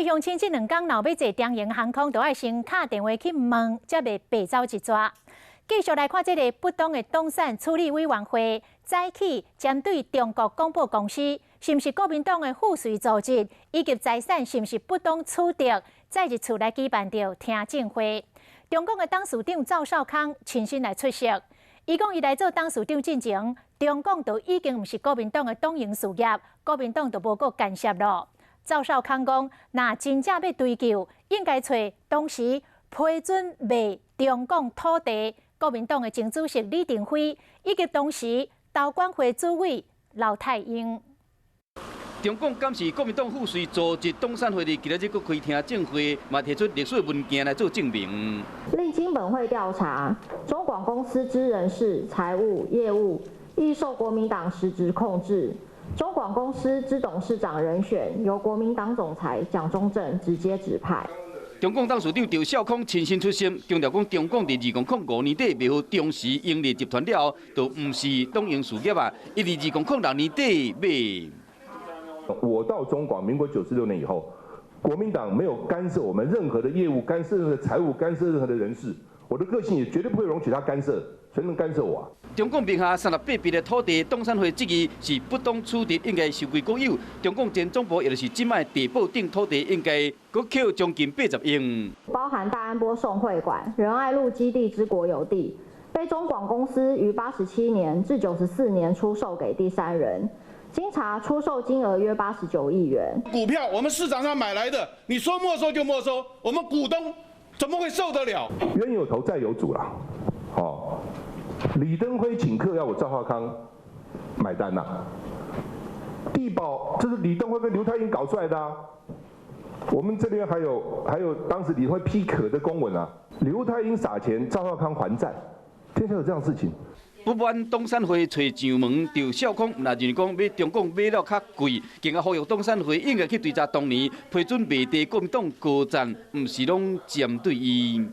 鄉親這兩工若欲坐長榮航空，都愛先敲電話去問，才袂白走一逝。繼續來看這个不當的黨產處理委員會，早起針對中國廣播公司是毋是國民黨的附隨組織，以及財產是毋是不當取得，再一次來舉辦著聽證會。中廣的董事長趙少康親身來出席，伊講伊來做董事長進前，中廣就已經毋是國民黨的黨營事業，國民黨就無閣干涉囉。趙少康講，若真正欲追究，應該揣當時批准賣中廣土地，國民黨的前主席李登輝，以及當時投管會主委劉泰英。中廣敢是國民黨附隨組織董產會議，今仔日閣開聽證會，嘛提出歷史文件來做證明。另經本會調查，中廣公司之人事、財務、業務亦受國民黨實質控制。中廣公司之董事長人選由國民黨總裁蔣中正直接指派。中廣董事長趙少康親身出席，強調講中廣佇2005年底賣予中時英利集團了後，就毋是黨營事業啊。伊佇2006年底賣。我到中廣，民國96年以後，國民黨沒有干涉我們任何的業務，干涉任何的財務，干涉任何的人事。我的個性也絕對不會容許他干涉，誰能干涉我啊？中廣名下38筆的土地，董產會質疑是不當取得，應該收歸國有。中廣前總部也就是這擺地堡頂土地，應該閣扣將近80億。包含大安波宋會館、仁愛路基地之國有地，被中廣公司於87年至94年出售給第三人。經查出售金額約89億元。股票我們市場上買來的，你說沒收就沒收，我們股東怎麼會受得了？冤有頭債有主啦，哦，李登輝請客要我趙少康買單呐，帝寶這是李登輝跟劉泰英搞出來的啊，我們這邊還有當時李登輝批可的公文啊，劉泰英撒錢，趙少康還債，天下有這樣事情。不滿董產會揣上門，趙少康若認為講買中廣買了較貴，更加呼籲董產會應該去追查當年批准賣地國民黨高層，毋是攏針對伊。